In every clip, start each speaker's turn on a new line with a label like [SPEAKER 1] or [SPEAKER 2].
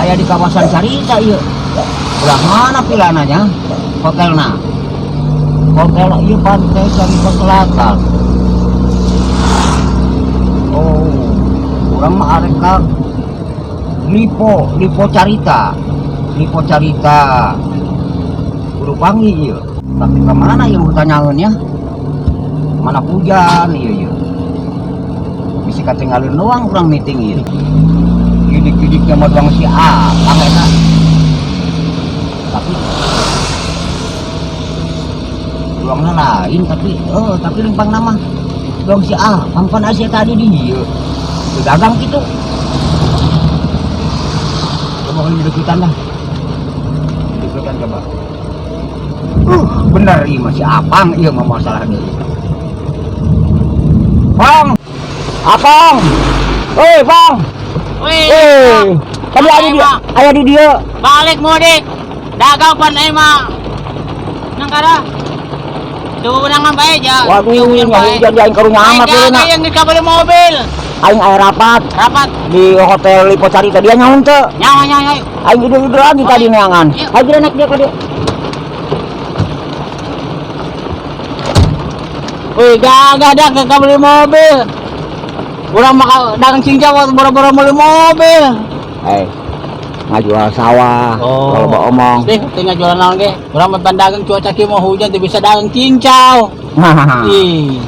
[SPEAKER 1] Aya di kawasan Carita ieu. Belah mana pilananya? Hotelna. Hotel ieu Pantai Carita Selatan. Oh, urang mah arek ka Lipo, Lipo Carita. Lipo Carita. Kudu panggih ieu. Tapi ke mana ieu pertanyaannya? Mana hujan ieu ieu. Bisa katinggalin doang urang meeting ieu. Gidik-gidiknya mah doang si Apang eta. Tapi doangnya lain, tapi oh, tapi lempang nama doang si Apang pan Asia tadi di ieu. Dagang gitu. Coba ini deketan lah. Deketan coba. Bener iya masih Apang iya mah masalah deui. Bang. Apang. Woi, Bang.
[SPEAKER 2] Wih,
[SPEAKER 1] Woi. Tadi ada di aya di dieu.
[SPEAKER 2] Balik mudik. Dagang pan mah. Nang kara. Tuh undangan bae ja.
[SPEAKER 1] Waduh, ini hujan aing karunya amat
[SPEAKER 2] Aing
[SPEAKER 1] na.
[SPEAKER 2] yang kabeli mobil.
[SPEAKER 1] Aing aya rapat
[SPEAKER 2] Rapat.
[SPEAKER 1] Di Hotel Lipo Carita, dia nyaun teu?
[SPEAKER 2] Nyawa nyawa nyawa.
[SPEAKER 1] Aing ide-ide lagi tadi neangan.
[SPEAKER 2] Yuk.
[SPEAKER 1] Ayo dia naik dia ke dia.
[SPEAKER 2] Wih, gagah dah ke kabeli mobil. Urang mah dagang cincau boro-boro beli mobil.
[SPEAKER 1] Eh, ngajual sawah,
[SPEAKER 2] Oh.
[SPEAKER 1] kalau bawa omong.
[SPEAKER 2] Deh, tinggal jualan naon ge. Urang mah dagang cuaca kieu mau hujan teu bisa dagang cincau. Ih.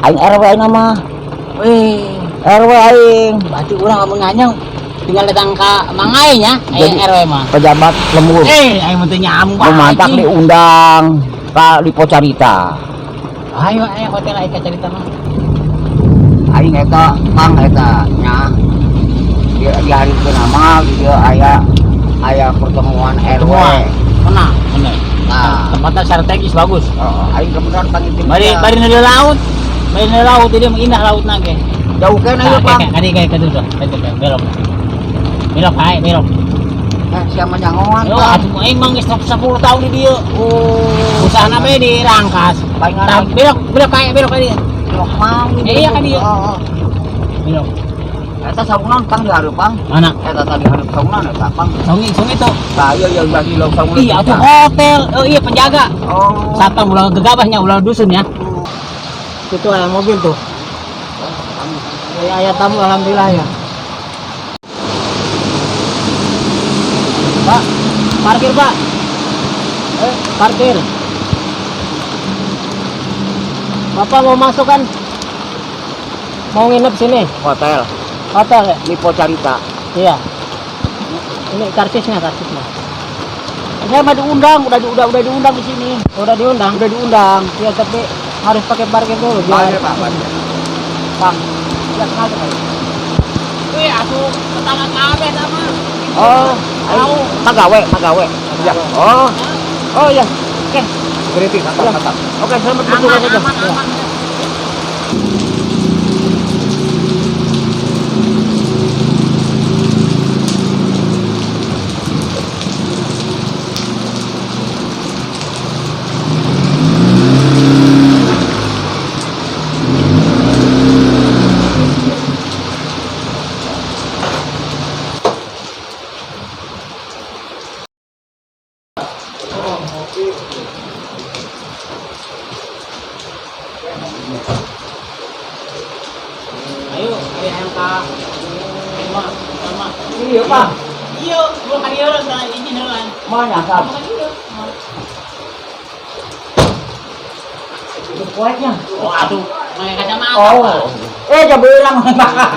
[SPEAKER 1] Aing RW aing mah.
[SPEAKER 2] Wih,
[SPEAKER 1] RW aing.
[SPEAKER 2] Berarti urang amun nganyong tinggal datang ka Mangai nya, aya
[SPEAKER 1] Jadi-
[SPEAKER 2] RW mah.
[SPEAKER 1] Pejabat lembur.
[SPEAKER 2] Eh, aing mah teu nyamuk.
[SPEAKER 1] Memantak diundang ke Lipo Carita.
[SPEAKER 2] Ayo, ayo hotel aing ka Carita mah.
[SPEAKER 1] Aing eta pang eta nya. Di hari ke nama dia aya aya pertemuan RW.
[SPEAKER 2] Pertemuan. Pernah, bener.
[SPEAKER 1] Nah.
[SPEAKER 2] Tempatnya strategis bagus.
[SPEAKER 1] Oh, aing kebetulan panggil tim.
[SPEAKER 2] Bari bari di laut. Bari di laut ini indah laut ge.
[SPEAKER 1] Jauh kan ayo, Pang.
[SPEAKER 2] Kadi kayak kitu tuh, kitu tuh, belok. Belok ae, belok.
[SPEAKER 1] Eh, siapa nyangoan,
[SPEAKER 2] Yo,
[SPEAKER 1] Pang?
[SPEAKER 2] atuh aing mah geus 10 tahun di dieu.
[SPEAKER 1] Oh,
[SPEAKER 2] Usahana bae di Rangkas.
[SPEAKER 1] Palingan
[SPEAKER 2] Tah, belok, belok kae, belok ka dieu.
[SPEAKER 1] Belok mang.
[SPEAKER 2] Eh, iya kan dia.
[SPEAKER 1] Oh, oh.
[SPEAKER 2] Belok.
[SPEAKER 1] Eta saungan Pang di hareup, Pang.
[SPEAKER 2] Mana?
[SPEAKER 1] Eta tadi hareup saungan eta, Pang.
[SPEAKER 2] Songi, songi tuh.
[SPEAKER 1] Tah, iya iya bagi lo saungan.
[SPEAKER 2] Iya, atuh hotel. Oh iya, penjaga.
[SPEAKER 1] Oh.
[SPEAKER 2] Satpam ulah gegabahnya, ulah dusun ya. Itu ada mobil tuh. Ya, ayah tamu alhamdulillah ya. Pak, parkir Pak. Eh, parkir. Bapak mau masuk kan? Mau nginep sini?
[SPEAKER 1] Hotel
[SPEAKER 2] Hotel ya?
[SPEAKER 1] Lipo Carita.
[SPEAKER 2] Iya. Ini karcisnya, karcisnya.
[SPEAKER 1] Saya mah diundang, udah diundang di sini.
[SPEAKER 2] Udah diundang?
[SPEAKER 1] Udah diundang.
[SPEAKER 2] Iya, tapi harus pakai parkir dulu biar.
[SPEAKER 1] Parkir, Pak, parkir. Pang. Ya sengaja, Pak.
[SPEAKER 2] Wih, atuh tetangga kabeh sama.
[SPEAKER 1] Oh, tahu. Magawe, magawe. Ya. Oh. Oh iya. Oke.
[SPEAKER 3] Security, mantap, mantap.
[SPEAKER 1] Oke, selamat bertugas aja.
[SPEAKER 2] Aman, aman, aman. Ayo, ayo yang ka. Sama, sama.
[SPEAKER 1] Iya, Pak.
[SPEAKER 2] Iya, gua kan ieu salah izin heula.
[SPEAKER 1] Mau nyasar.
[SPEAKER 2] Kan ieu.
[SPEAKER 1] Itu kuatnya.
[SPEAKER 2] Oh, atuh, pakai kacamata.
[SPEAKER 1] Oh.
[SPEAKER 2] Pak.
[SPEAKER 1] Eh, jangan bilang, Pak.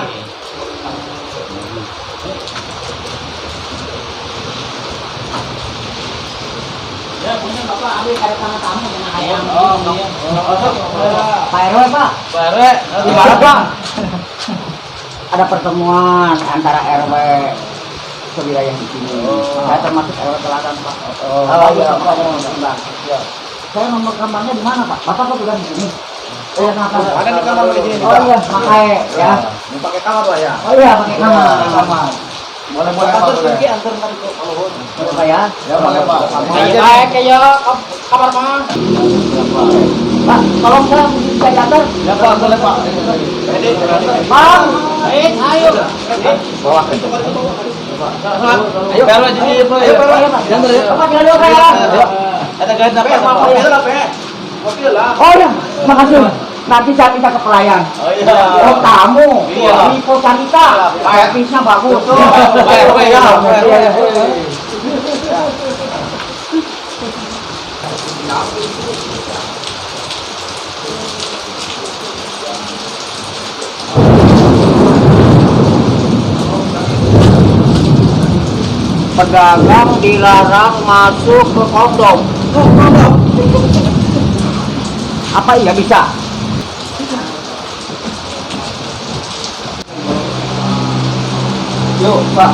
[SPEAKER 2] Ya, punya Bapak ambil kada tamu jangan hayang.
[SPEAKER 3] Oh,
[SPEAKER 2] Iya.
[SPEAKER 1] Pak RW, Pak.
[SPEAKER 3] Pak RW, gimana Pak?
[SPEAKER 1] Ada pertemuan antara RW sewilayah di sini.
[SPEAKER 3] Oh.
[SPEAKER 1] Saya termasuk RW Teladan, Pak.
[SPEAKER 3] Oh,
[SPEAKER 1] Oh, iya,
[SPEAKER 3] iya,
[SPEAKER 1] Pak. Iya. Saya nomor kamarnya di mana, Pak? Bapak kok udah di sini? Eh, kenapa?
[SPEAKER 3] Ada di kamar di sini
[SPEAKER 1] Oh
[SPEAKER 3] juga.
[SPEAKER 1] iya, pakai ya.
[SPEAKER 3] Mau pakai kamar Pak ya?
[SPEAKER 1] Oh iya, pakai kamar. Kamar.
[SPEAKER 3] Boleh, boleh, Pak, boleh.
[SPEAKER 1] Boleh, Pak ya.
[SPEAKER 3] Ya, boleh, Pak.
[SPEAKER 2] Baik, ya, kabar mah.
[SPEAKER 1] Pak, tolong saya bisa diantar.
[SPEAKER 3] Ya, Pak, boleh, Pak.
[SPEAKER 1] Bang.
[SPEAKER 2] Eh, ayo.
[SPEAKER 3] Bawah. Pak. Ayo, Pak, jadi Pak. Ayo, Pak. Jangan ya.
[SPEAKER 2] Pak, jalan dulu, Pak ya.
[SPEAKER 3] Ada guide apa? Mobil lah, Pak. Mobil lah.
[SPEAKER 2] Oh ya, makasih. Nanti saya minta ke pelayan.
[SPEAKER 3] Oh iya.
[SPEAKER 2] Oh, tamu.
[SPEAKER 3] Iya.
[SPEAKER 2] Lipo Carita. Servisnya bagus.
[SPEAKER 3] Baik, baik, ya.
[SPEAKER 2] Iya, iya. Pedagang dilarang masuk ke kondom. Apa iya bisa?
[SPEAKER 3] Yuk, Pak.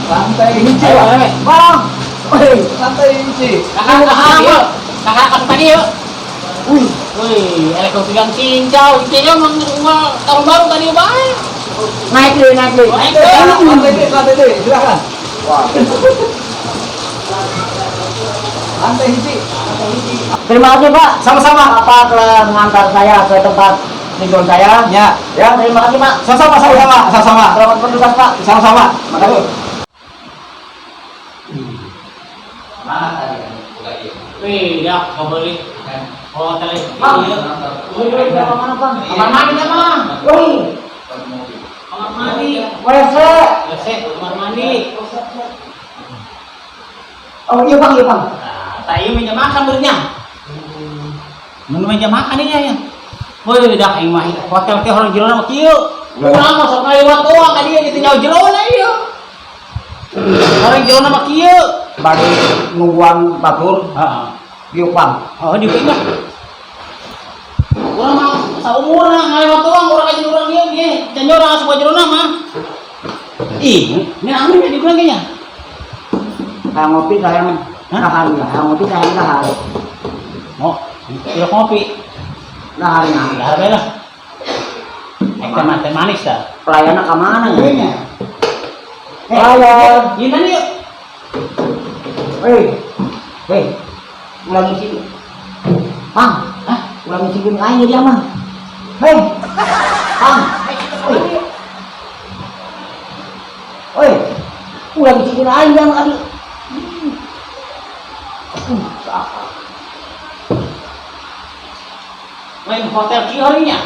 [SPEAKER 3] Lantai hiji, Pak.
[SPEAKER 2] Bang. Woi,
[SPEAKER 3] Lantai hiji.
[SPEAKER 4] Kakak, kakak, yuk. Kakak, kakak tadi yuk.
[SPEAKER 2] wih,
[SPEAKER 4] Wih, elek pegang cincau, cincau emang tahun baru tadi bae.
[SPEAKER 2] naik deh, naik deh.
[SPEAKER 4] Naik deh.
[SPEAKER 3] Lantai D, lantai D, silakan. Wah. Lantai hiji.
[SPEAKER 2] Terima kasih Pak.
[SPEAKER 3] Sama-sama.
[SPEAKER 2] Bapak telah mengantar saya ke tempat tujuan saya.
[SPEAKER 3] Ya.
[SPEAKER 2] Ya, terima kasih Pak.
[SPEAKER 3] Sama-sama, sama-sama, sama-sama.
[SPEAKER 2] Selamat bertugas Pak.
[SPEAKER 3] Sama-sama. Makasih.
[SPEAKER 4] Wih, ya, kau beli. Hotel
[SPEAKER 2] Bang.
[SPEAKER 4] iya.
[SPEAKER 2] Wih, wih, mana Bang?
[SPEAKER 4] Kamar mandi dah mah.
[SPEAKER 2] Wih,
[SPEAKER 4] Kamar mandi.
[SPEAKER 2] WC.
[SPEAKER 4] WC, kamar mandi.
[SPEAKER 2] Oh iya Bang, iya Bang.
[SPEAKER 4] Nah, saya meja makan belinya. Mun meja makan ini ya. Wih, dah aing mah hotel teh orang jero mah kieu. Urang mah sok ngaliwat doang ka dieu gitu nyaho jero na ieu. Orang jero mah kieu.
[SPEAKER 1] Bagi nungguan batur,
[SPEAKER 4] Heeh.
[SPEAKER 1] diuk Bang.
[SPEAKER 4] Oh, di mah. Urang mah saumurna ngalewat doang urang aja urang ieu ge. Can urang asup ka jero mah. Ih, ini anu di urang kayaknya.
[SPEAKER 2] Hayang ngopi sayang dahar ya. Hayang ngopi sayang dahar.
[SPEAKER 4] Oh, tidak ngopi.
[SPEAKER 2] Daharnya.
[SPEAKER 4] Dahar bae lah. Eh, teh teh manis dah.
[SPEAKER 2] Pelayannya ke mana ya?
[SPEAKER 4] Iya.
[SPEAKER 2] Pelayan.
[SPEAKER 4] Ini tadi yuk.
[SPEAKER 2] Hei, hei, ulang isi. Pang,
[SPEAKER 4] Hah?
[SPEAKER 2] ulang isi gunung aing dia mah. Hei, Pang, oi, oi, ulang isi gunung aing dia mah tadi.
[SPEAKER 4] Lain hotel kieu harinya.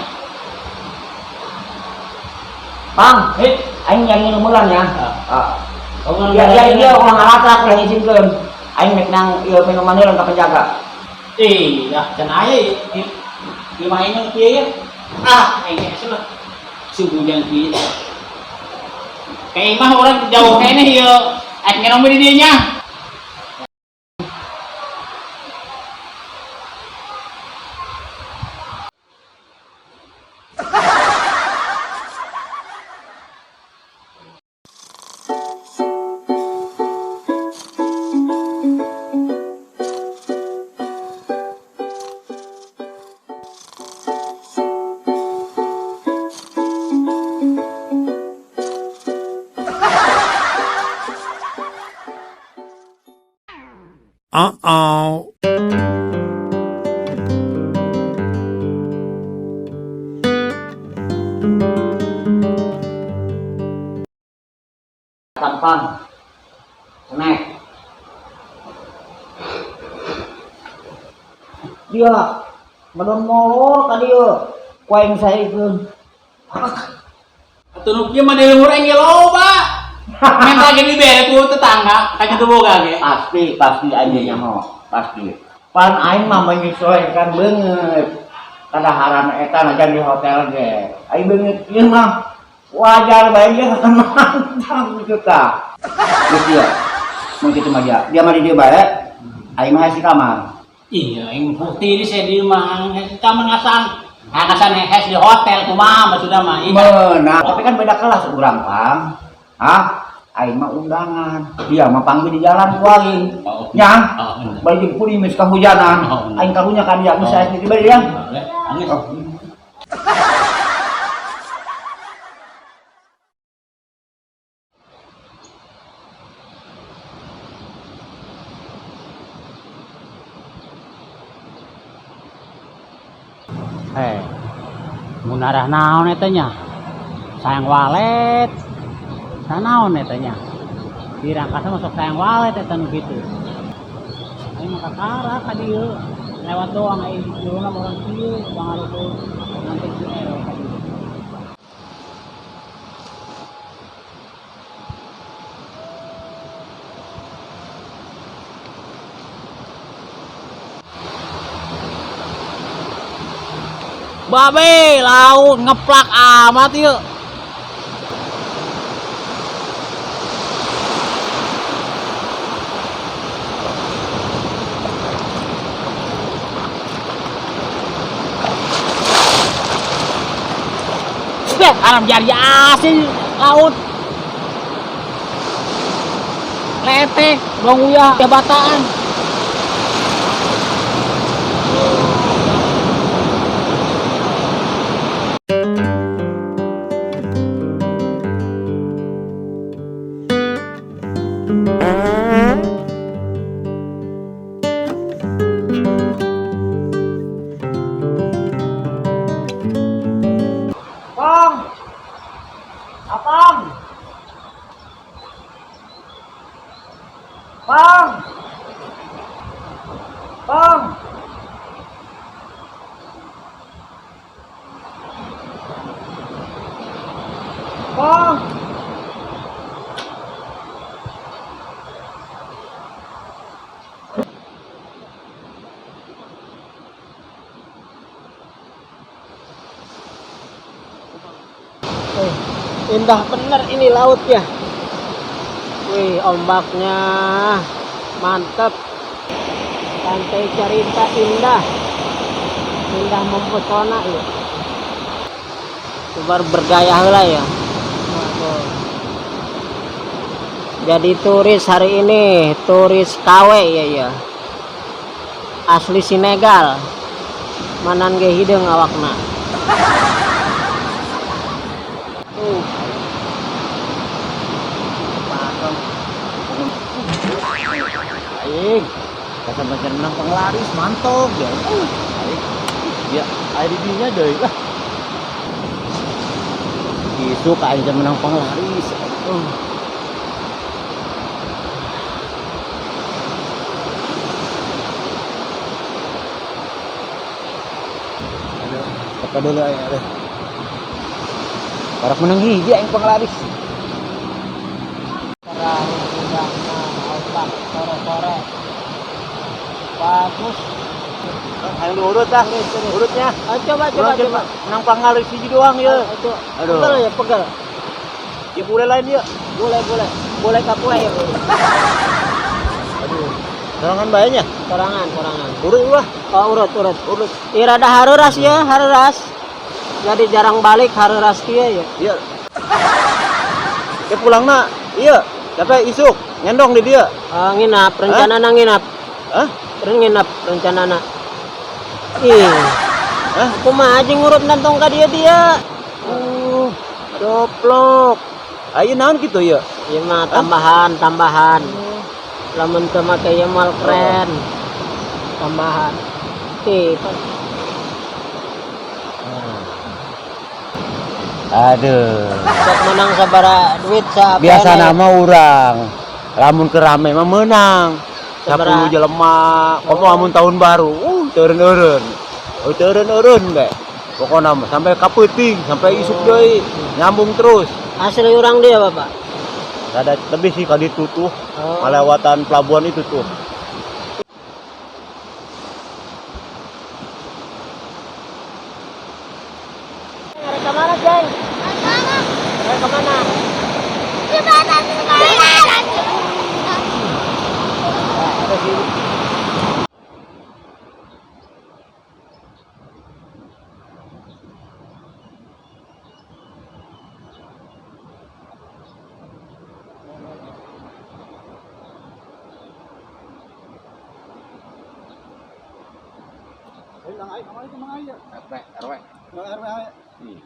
[SPEAKER 2] Pang,
[SPEAKER 4] Hei,
[SPEAKER 2] aing yang minum ya.
[SPEAKER 1] Ah,
[SPEAKER 4] oh,
[SPEAKER 2] Dia dia dia ulang alatrak yang izinkeun. Aing nek nang ieu minuman heula ka penjaga.
[SPEAKER 4] Eh, ya, can aya di di mainan kieu ya. Ah, aing geus lah. Sungguh jangan kieu. Kayak mah orang jauh kayaknya ieu. Aing ngenom di dieu nya.
[SPEAKER 5] Uh-oh.
[SPEAKER 2] Tampang. Snack. Dia medon molor ka dieu. Ku aing saekeun.
[SPEAKER 4] Atuh nu kieu mah di luhur aing ge loba. Minta ge dibere ku tetangga, ka kitu boga ge.
[SPEAKER 1] Pasti, pasti aing nyaho, pasti. Pan aing mah menyesuaikan beungeut. Kadaharan eta najan di hotel ge. Aing beungeut ieu mah wajar bae ge mantap gitu tah. Geus ieu. Mun kitu mah dia. Dia mah di dieu bae. Aing mah di kamar.
[SPEAKER 4] Iya, aing bukti di saya di rumah kamar ngasan. Ngasan hees di hotel kumaha maksudna mah. Iya.
[SPEAKER 1] Meunang, tapi kan beda kelas urang, Pang. Hah? Aing mah undangan. Dia mah panggil di jalan ku aing.
[SPEAKER 4] Oh.
[SPEAKER 1] Nya.
[SPEAKER 4] Oh, bener.
[SPEAKER 1] Bari jeung kuring geus kahujanan.
[SPEAKER 4] Oh, bener.
[SPEAKER 1] Aing karunya ka dia geus saya di bari ya.
[SPEAKER 4] Boleh, angis.
[SPEAKER 1] Oh.
[SPEAKER 4] Eh, munarah naon eta nya? Sayang walet. Sa naon eta nya? Di rangkasna masuk sayang wae teh nu kitu. Aing mah kakara ka dieu. Lewat doang aing jerona orang kieu pangaruh nanti si RW ka dieu. Babe, laut ngeplak amat yuk. Beh, haram jari asin laut. Letek, dong uyah jabatan. Pong. Apong. Pong. Pong. Pong.
[SPEAKER 2] Indah bener ini laut ya. Wih, ombaknya mantep. Pantai Carita indah. Indah mempesona ya. Coba bergaya lah ya. Waduh. Jadi turis hari ini, turis KW ya ya. Asli Senegal. Manan ge hideung awakna. Tuh.
[SPEAKER 3] Aing, kata macam menang penglaris mantap ya. Aing, ya air dinya deui lah. Isuk aing teh menang penglaris. Aduh, teka dulu aing aduh. Barak menang hiji aing penglaris.
[SPEAKER 2] Perahu udah ombak sore-sore. Bagus.
[SPEAKER 3] Ayo lu urut lah, urutnya.
[SPEAKER 2] Oh, coba coba coba.
[SPEAKER 3] Menang penglaris hiji doang ya.
[SPEAKER 2] Aduh.
[SPEAKER 3] Aduh.
[SPEAKER 2] Pegel ya, pegel.
[SPEAKER 3] Ya boleh lain ya.
[SPEAKER 2] Boleh, boleh. Boleh kapue ya.
[SPEAKER 3] Aduh. Sorangan bae nya.
[SPEAKER 2] Sorangan, sorangan.
[SPEAKER 3] Urut lah.
[SPEAKER 2] Oh, urut, urut.
[SPEAKER 3] Urut.
[SPEAKER 2] Ih, rada haruras ya, haruras. Jadi jarang balik haruras kieu ya.
[SPEAKER 3] Iya. Ya pulang nak. Iya. Sampai isuk ngendong di dia.
[SPEAKER 2] Oh, nginap, rencana na nginap.
[SPEAKER 3] Hah?
[SPEAKER 2] Nginap rencana na. Ih.
[SPEAKER 3] Hah?
[SPEAKER 2] Kumaha aja ngurut nantong ka dia dia.
[SPEAKER 3] Doplok. Ayo naon gitu ya?
[SPEAKER 2] Ieu mah tambahan, tambahan. Lamun teu make ieu moal keren. Tambahan. Ih,
[SPEAKER 3] Aduh.
[SPEAKER 2] Sok menang sabara duit sa
[SPEAKER 3] Biasa nama urang. Lamun kerame mah menang.
[SPEAKER 2] Sabara.
[SPEAKER 3] 10 jelema, komo amun tahun baru, teureun-eureun. Oh, teureun-eureun bae. Pokona mah sampai ka peuting, sampai isuk deui, nyambung terus.
[SPEAKER 2] Asli urang dia, Bapak.
[SPEAKER 3] Ada lebih sih ka ditu tuh,
[SPEAKER 2] Oh.
[SPEAKER 3] melewatan pelabuhan itu tuh.
[SPEAKER 2] Arek ka mana, Jeng? Arek ka mana?
[SPEAKER 3] RW, RW.
[SPEAKER 5] RW.
[SPEAKER 3] Iya.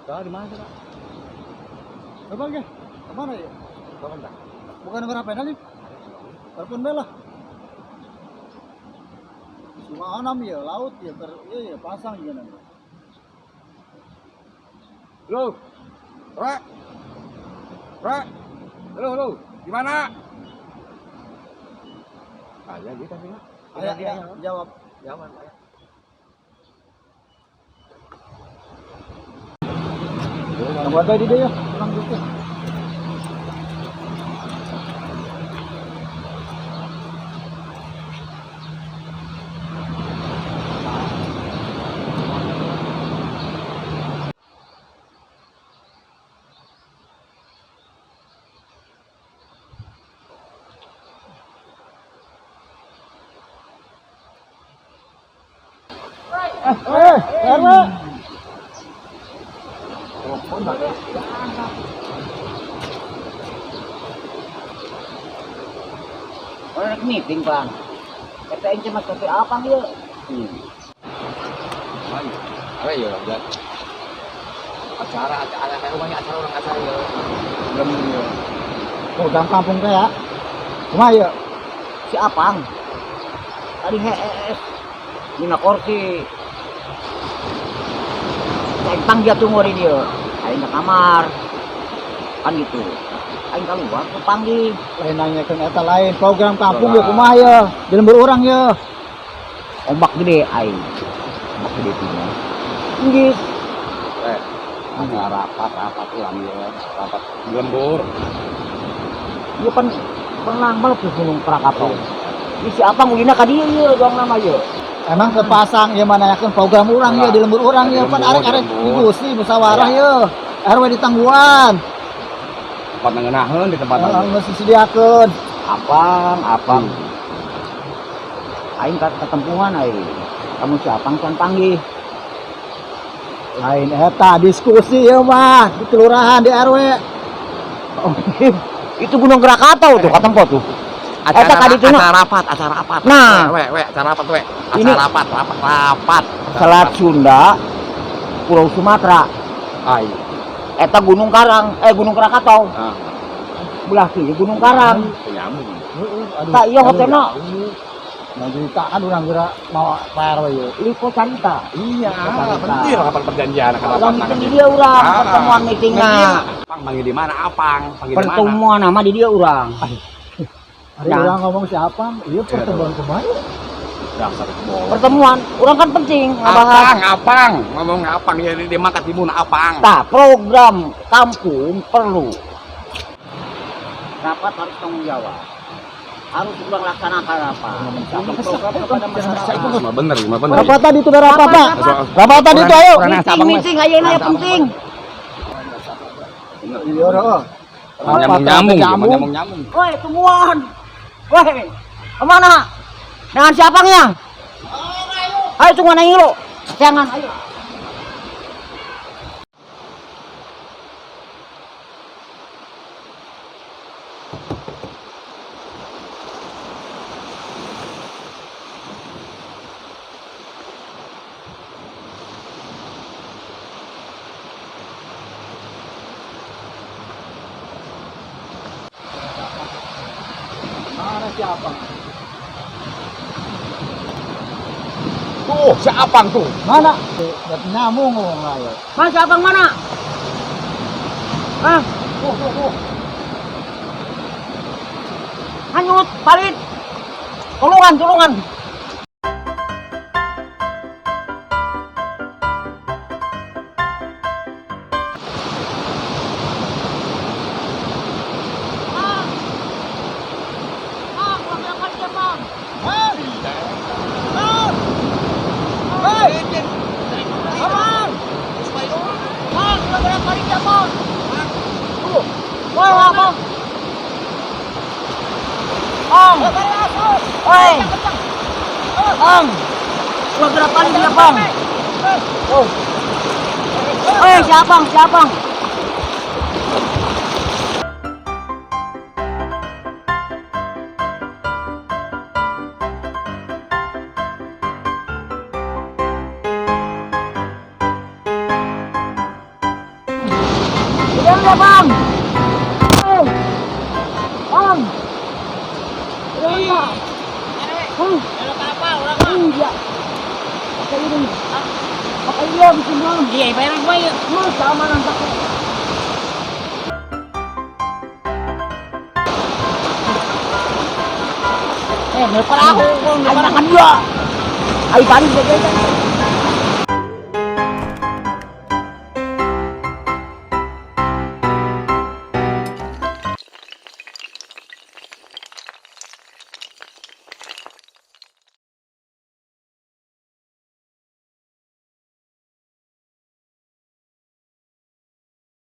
[SPEAKER 3] Tahu di mana sih, Pak?
[SPEAKER 5] Coba ge. Kemana ya?
[SPEAKER 3] Coba bentar.
[SPEAKER 5] Bukan nomor HP nih. Telepon bela. Cuma enam ya, laut ya, ter, iya ya, pasang ya nanti.
[SPEAKER 3] Halo. Rek. Rek.
[SPEAKER 6] Halo, halo. Di mana? Aya gitu tapi mah.
[SPEAKER 5] Aya, aya, jawab.
[SPEAKER 6] Jawab, aya.
[SPEAKER 5] Nomor di dia ya, urang gitu. Eh, RW.
[SPEAKER 1] Orang rek meeting, Bang. Eta aing mah tapi apa ieu?
[SPEAKER 6] Ayo. Ayo ya, Bang. Acara acara kayak rumahnya acara orang acara ya. Belum ya.
[SPEAKER 5] Program kampung teh ya. Kumaha ya?
[SPEAKER 1] Si Apang. Tadi hees. Dina kursi. Aing panggil tunggu di dia. Aing ke kamar. Kan gitu. Aing keluar ke panggil.
[SPEAKER 5] Lain nanyakeun eta lain program kampung ya kumaha ya? Di lembur urang ya.
[SPEAKER 1] Ombak gede aing. Ombak gede punya. Inggris.
[SPEAKER 6] Eh, ada rapat rapat ulang ya, rapat di lembur.
[SPEAKER 1] Ieu pan pernah meletus Gunung Krakatau. Ini si Apang ulina ka dieu ieu doang nama ieu.
[SPEAKER 5] Emang kepasang ya nanyakeun program urang ya di lembur urang ya pan arek-arek diskusi musyawarah ya. RW ditangguhan.
[SPEAKER 6] Tempat ngenaheun di tempat.
[SPEAKER 5] Heeh, geus disediakeun.
[SPEAKER 1] Apang, Apang. Aing ka ketempuhan aing. Kamu si Apang can panggih.
[SPEAKER 5] Lain eta diskusi ya mah di kelurahan di RW.
[SPEAKER 1] Oh, itu Gunung Krakatau tuh katempo tuh.
[SPEAKER 6] Acara,
[SPEAKER 1] Eta ka dituna.
[SPEAKER 6] acara rapat, acara rapat.
[SPEAKER 1] Nah.
[SPEAKER 6] We, we, acara rapat, we. Acara
[SPEAKER 1] Ini-
[SPEAKER 6] rapat, rapat, rapat.
[SPEAKER 1] Selat Sunda, Pulau Sumatera.
[SPEAKER 6] Ai.
[SPEAKER 1] Eta Gunung Karang, Gunung Krakatau.
[SPEAKER 6] Ah,
[SPEAKER 1] Belah kiri Gunung Karang.
[SPEAKER 6] penyambung.
[SPEAKER 5] Heeh,
[SPEAKER 1] Tak iya hotelna.
[SPEAKER 5] Nah, ceritaan urang geura mau Pak RW ya.
[SPEAKER 1] Lipo Carita.
[SPEAKER 6] Iya, penting rapat perjanjian, rapat
[SPEAKER 1] Urang meeting di dia urang, pertemuan meetingna.
[SPEAKER 6] Apang panggil di mana? Apang panggil di mana?
[SPEAKER 1] Pertemuan nama di dia urang.
[SPEAKER 5] Hari
[SPEAKER 1] Nah.
[SPEAKER 5] urang ngomong siapa? Iya pertemuan kumaha ya?
[SPEAKER 6] Dasar bohong.
[SPEAKER 1] Pertemuan, urang kan penting ngabahas.
[SPEAKER 6] Apang, apang, ngomong apang ya di makan timun apang.
[SPEAKER 1] Tah, program kampung perlu. Rapat harus tanggung jawab. Harus urang laksanakan apa? Program kepada masyarakat.
[SPEAKER 6] Mah bener, mah bener.
[SPEAKER 5] Rapat tadi itu udah rapat, Pak. Rapat tadi itu ayo.
[SPEAKER 1] Meeting, meeting, ayeuna ya penting.
[SPEAKER 5] Iya, heeh.
[SPEAKER 6] Nyambung nyambung, nyambung nyambung.
[SPEAKER 1] Woi, tungguan. Woi, kemana? Dengan siapa nya? Ayo tungguan aing lo. Jangan, ayo.
[SPEAKER 5] Mana siapa?
[SPEAKER 6] Tuh, si Apang tuh.
[SPEAKER 5] Mana? Nggak nyambung ngomong ayo.
[SPEAKER 1] Mana si Abang mana? Hah?
[SPEAKER 5] Tuh, tuh, tuh.
[SPEAKER 1] Hanyut, palit. Tulungan, tulungan. Bang. Oi. Bang. Ulah gerak paling dia, Bang. Oh. Eh, si Abang, si Abang. Udah, udah, Bang. Eh. Bang. Udah, udah. Iya. Pakai ini. Pakai dia bikin doang.
[SPEAKER 4] Iya, bayaran gua ya.
[SPEAKER 1] Lu keamanan pakai.
[SPEAKER 5] Eh, parahu, parahan dua.
[SPEAKER 1] Ai tadi saya.